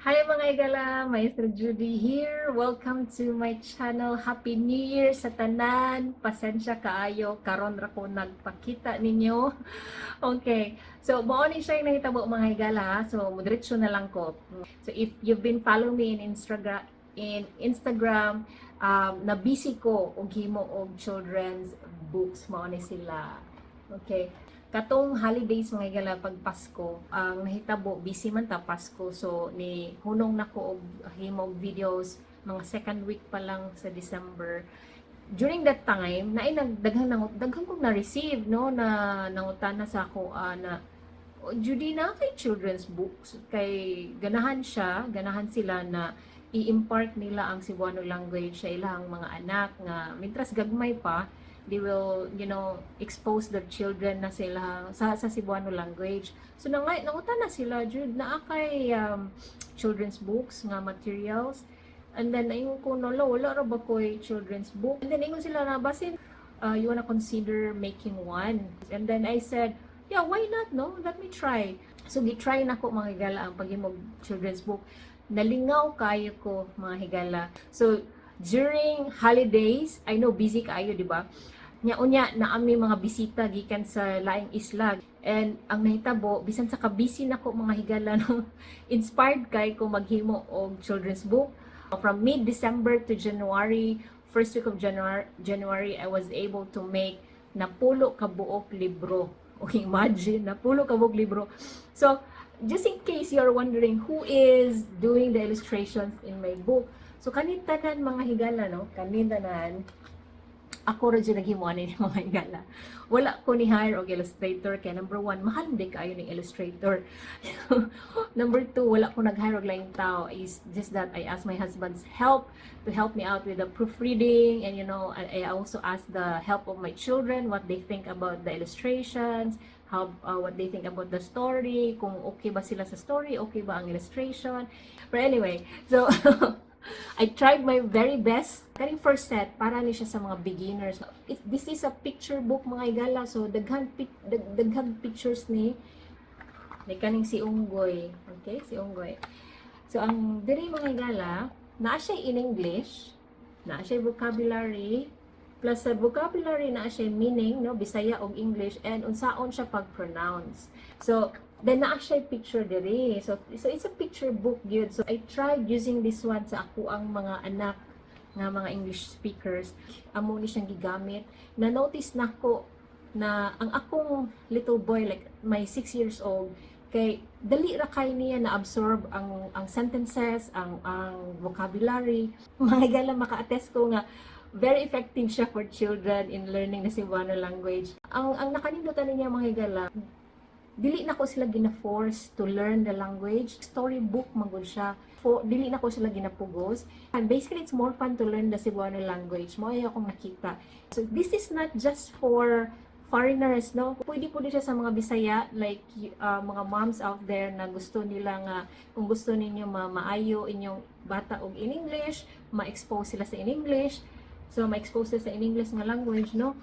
Hi, mga higala, Maestra Judy here. Welcome to my channel. Happy New Year sa tanan. Pasensya kaayo, karon ra ko nagpakita ninyo. Okay. So mao ni siya yung nahitabo, mga higala. So mudiretso na lang ko. So if you've been following me in Instagram, na busy ko og himo og children's books, mao ni sila. Okay. Katong holidays, mga higala, pag Pasko, ang nahitabo, busy man ta Pasko, so ni hunong nako og himo og videos mga second week pa lang sa December. During that time, naay nagdaghang nang daghan kong na-receive, no, na nangutana sa ako na, "Oh, Judy, naa kay children's books?" Kay ganahan siya, ganahan sila na i-impart nila ang Cebuano language sa ilang mga anak nga mintras gagmay pa, they will expose their children na sila sa Cebuano language. So nangutana sila, "Jude, naa kay children's books nga materials?" And then ingon ko, "No, wala ra ba ko'y children's book?" And then ingon sila na basin you wanna consider making one. And then I said, "Yeah, why not, no? Let me try." So gi-try nako, mga higala, ang paghimog children's book. Nalingaw kayo ko, mga higala. So during holidays, I know busy kaayo, di ba? Nya unya naa mi mga bisita gikan sa laing isla. And ang nahitabo, bisan sa ka-busy nako, mga higala, no, inspired kay ko maghimo og children's book. From mid-December to January, first week of January, I was able to make napulo ka buok libro. O imagine, napulo ka buok libro. So, just in case you're wondering who is doing the illustrations in my book, so kani tanan, mga higala, no? Kani tanan, ako ra jud naghimo ani, mga higala. Wala ko ni hire og illustrator kay number one, mahal di kaayo ning illustrator. Number two, wala ko nag-hire og laing tao. Is just that I asked my husband's help to help me out with the proofreading and I also asked the help of my children, what they think about the illustrations, how what they think about the story, kung okay ba sila sa story, okay ba ang illustration. But anyway, so I tried my very best. Kaning first set, para ni siya sa mga beginners. This is a picture book, mga higala. So, daghang pictures ni. Ni kaning si Unggoy. Okay, si Unggoy. So, ang diri, mga higala, naa siya in English, naa siya vocabulary, plus sa vocabulary naa siya meaning, no, Bisaya og English, and unsaon siya pag-pronounce. So, then naa siya picture diri. So it's a picture book gyud. So, I tried using this one sa akoang mga anak nga mga English speakers. Amo ni siyang gigamit. Na-notice nako na ang akong little boy, like my 6 years old, kay dali ra kay niya na absorb ang sentences, ang vocabulary. Mga higala, maka-attest ko nga very effective siya for children in learning the Cebuano language. Ang nakanindot ani niya, mga higala, dili na ko sila gina-force to learn the language. Storybook man gud siya. For, dili na ko sila ginapugos. And basically, it's more fun to learn the Cebuano language. Mao akong nakita. So, this is not just for foreigners, no? Pwede po din siya sa mga Bisaya, like mga moms out there na gusto nila nga, kung gusto ninyo maayo inyong bata og in English, ma-expose sila sa in English, so ma-expose sila sa in English nga language, no?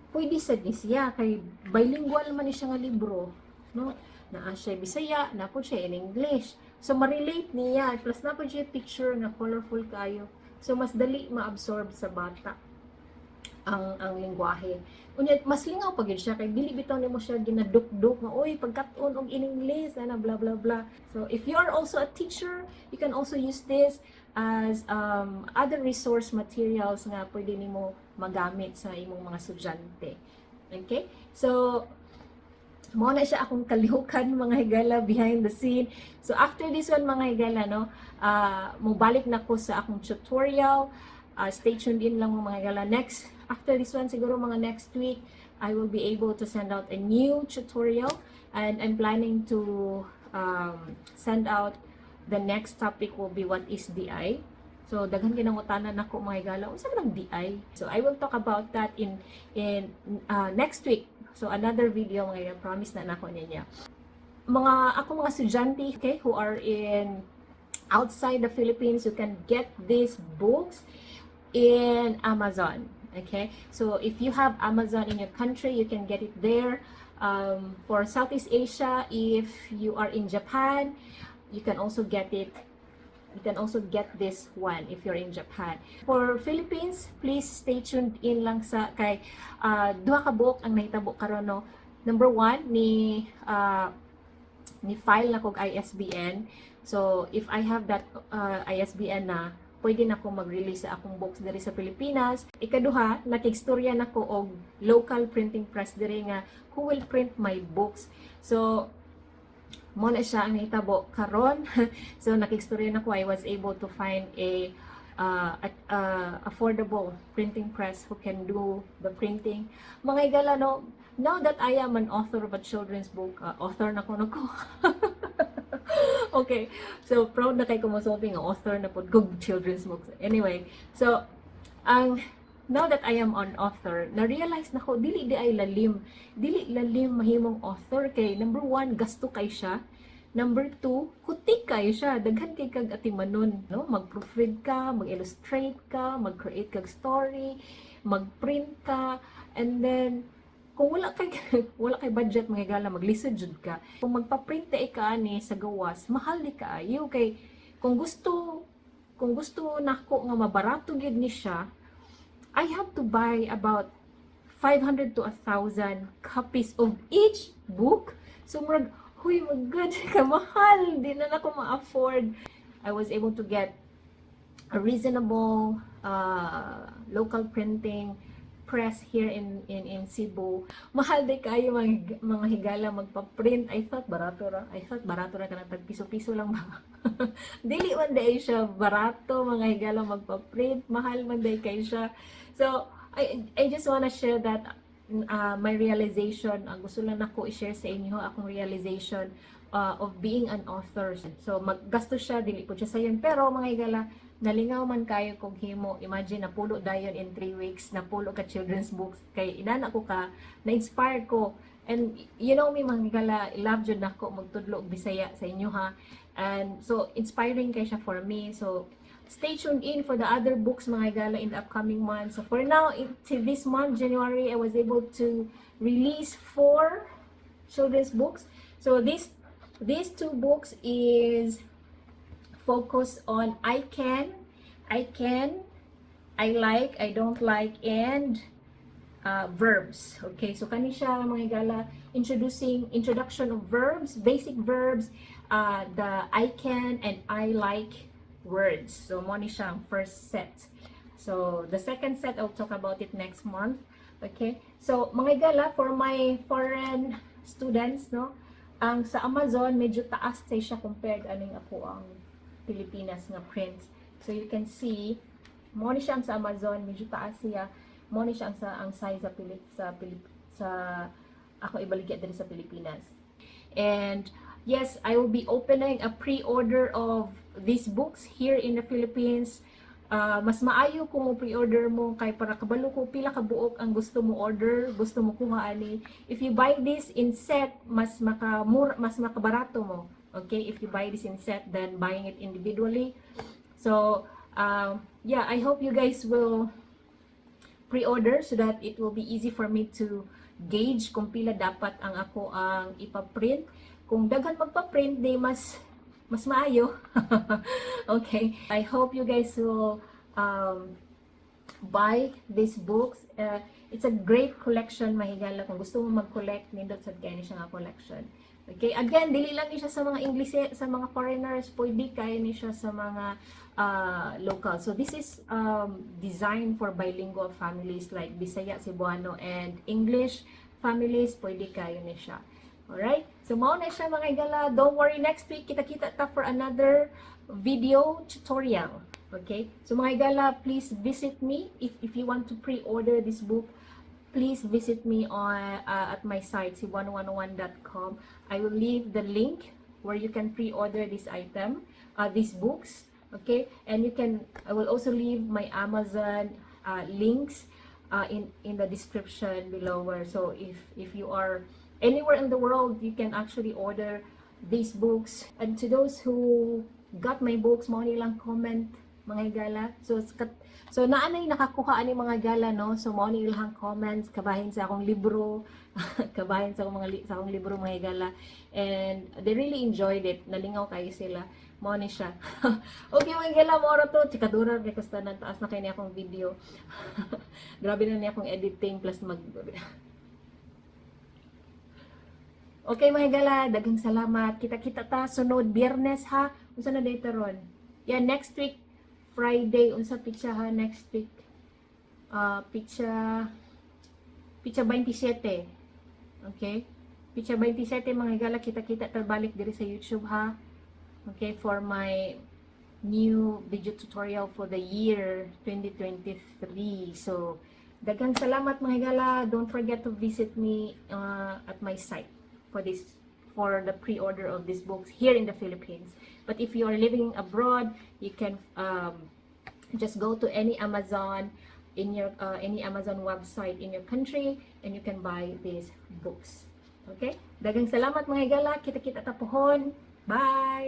Pwede sad ni siya kay bilingual man ni siya nga libro, no? Naa siya Bisaya, naa pod siya in English, so ma-relate niya, plus naa pod siya picture nga colorful kayo, so mas dali ma-absorb sa bata ang lingwahe. Unya mas lingaw pa gyud siya kay dili bitaw nimo siya ginadukduk nga, "Oy, pagkat-on og in English ana," blah blah blah. So if you are also a teacher, you can also use this as other resource materials nga pwede nimo magamit sa imong mga estudyante. Okay? So mao na siya akong kalihukan, mga higala, behind the scene. So after this one, mga higala, no, mobalik na ko sa akong tutorial. Stay tuned in lang, mga higala. Next, after this one, siguro mga next week, I will be able to send out a new tutorial and I'm planning to send out the next topic will be what is DI. So daghan kinangutana nako, mga higala, unsa man ang DI? So I will talk about that in next week. So another video, mga higala, promise na nako ninyo. Mga ako mga estudyante, okay, who are in outside the Philippines, you can get these books in Amazon. Okay, so if you have Amazon in your country, you can get it there. For Southeast Asia, if you are in Japan, You can also get it. You can also get this one if you're in Japan. For Philippines, please stay tuned in lang sa kay duha ka buok ang nahitabo karon, no. Number one, ni file na kog ISBN. So if I have that ISBN na, pwede na ko mag-release sa akong books diri sa Pilipinas. Ikaduha, nakigstorya na ko og local printing press diri nga who will print my books. So mao na siya ang nahitabo karon. So nakigstorya na ko, I was able to find a affordable printing press who can do the printing. Mga higala, no, now that I am an author of a children's book, author na ko no ko. Okay, so proud na kay ko mosulti nga author na pod kog children's books. Anyway, so ang now that I am an author, na-realize na ko dili diay lalim. Dili lalim mahimong author kay number one, gasto kay siya. Number two, kutik kayo siya. Daghan kay kag atimanon, no? Mag-proofread ka, mag-illustrate ka, mag-create kag story, mag-print ka, and then kung wala kay budget, mga higala, maglisod jud ka. Kung magpa-print ka ani sa gawas, mahal di kaayo kay kung gusto nako nga mabarato gyud ni siya, I have to buy about 500 to 1,000 copies of each book. So, murag, huy, my God, kamahal. Di na nako ma-afford. I was able to get a reasonable local printing press here in Cebu. Mahal di kayo, mga higala, magpa-print. I thought barato ra. I thought barato ra, kanang tag piso-piso lang ba. Dili man diay siya barato, mga higala, magpa-print. Mahal man diay kay siya. So I just wanna share that my realization, ang gusto lang nako i-share sa inyo akong realization of being an author. So maggasto siya, dili po siya sayon. Pero, mga higala, nalingaw man kayo kog himo. Imagine, napulo dayon in 3 weeks, napulo ka children's books kay inana ko ka na-inspire ko. And you know me, mga higala, love jud nako magtudlo og Bisaya sa inyo ha. And so inspiring kay siya for me. So stay tuned in for the other books, mga higala, in the upcoming months. So for now, to this month, January, I was able to release four children's books. So these two books is focus on I can, I like, I don't like, and verbs. Okay, so kani siya, mga higala, introducing introduction of verbs, basic verbs, the I can and I like words. So mo ni siya ang first set. So the second set, I'll talk about it next month. Okay? So, mga higala, for my foreign students, no, ang sa Amazon medyo taas tay siya compared aning ako ang Pilipinas nga prints. So you can see, mo ni siya ang sa Amazon, medyo taas siya. Mo ni siya ang size sa ako ibaligya diri sa Pilipinas. And yes, I will be opening a pre-order of these books here in the Philippines. Mas maayo kung mo pre-order mo kay para kabalo ko pila ka buok ang gusto mo order, gusto mo kuha ani. If you buy this in set, mas makabarato mo. Okay, if you buy this in set than buying it individually. So, yeah, I hope you guys will pre-order so that it will be easy for me to gauge kung pila dapat ang ako ang ipa-print. Kung daghan magpa-print, di mas maayo. Okay. I hope you guys will buy these books. It's a great collection, mga higala. Kung gusto mo mag-collect, nindot sad kaayo ni siya nga collection. Okay, again, dili lang ni siya sa mga English, sa mga foreigners, pwede kayo ni siya sa mga local. So this is designed for bilingual families like Bisaya, Cebuano, and English families, pwede kayo ni siya. Alright? So mao na siya, mga higala. Don't worry, next week kita-kita ta for another video tutorial. Okay? So, mga higala, please visit me if you want to pre-order this book. Please visit me on at my site, cebuano101.com. I will leave the link where you can pre-order this item, these books. Okay, and you can. I will also leave my Amazon links in the description below. Where so if you are anywhere in the world, you can actually order these books. And to those who got my books, mo nilang comment, mga higala. So naa nay nakakuha ani, mga higala, no. So mao ni ilang comments kabahin sa akong libro, kabahin sa akong libro, mga higala, and they really enjoyed it. Nalingaw kayo sila. Mao ni siya. Okay, mga higala, mao ra to. Chikadura kay kustanan, taas na kay ni akong video. Grabe na ni akong editing plus mag. Okay, mga higala, daghang salamat. Kita-kita ta sunod Biyernes ha. Unsa na date ron? Yeah, next week Friday. Unsa pitsa ha next week? Pitsa 27. Okay? Pitsa 27, mga higala, kita-kita ta balik diri sa YouTube ha. Okay, for my new video tutorial for the year 2023. So, daghang salamat, mga higala. Don't forget to visit me at my site for the pre-order of these books here in the Philippines. But if you are living abroad, you can just go to any Amazon website in your country and you can buy these books. Okay? Daghang salamat, mga higala. Kita-kita ta pohon. Bye!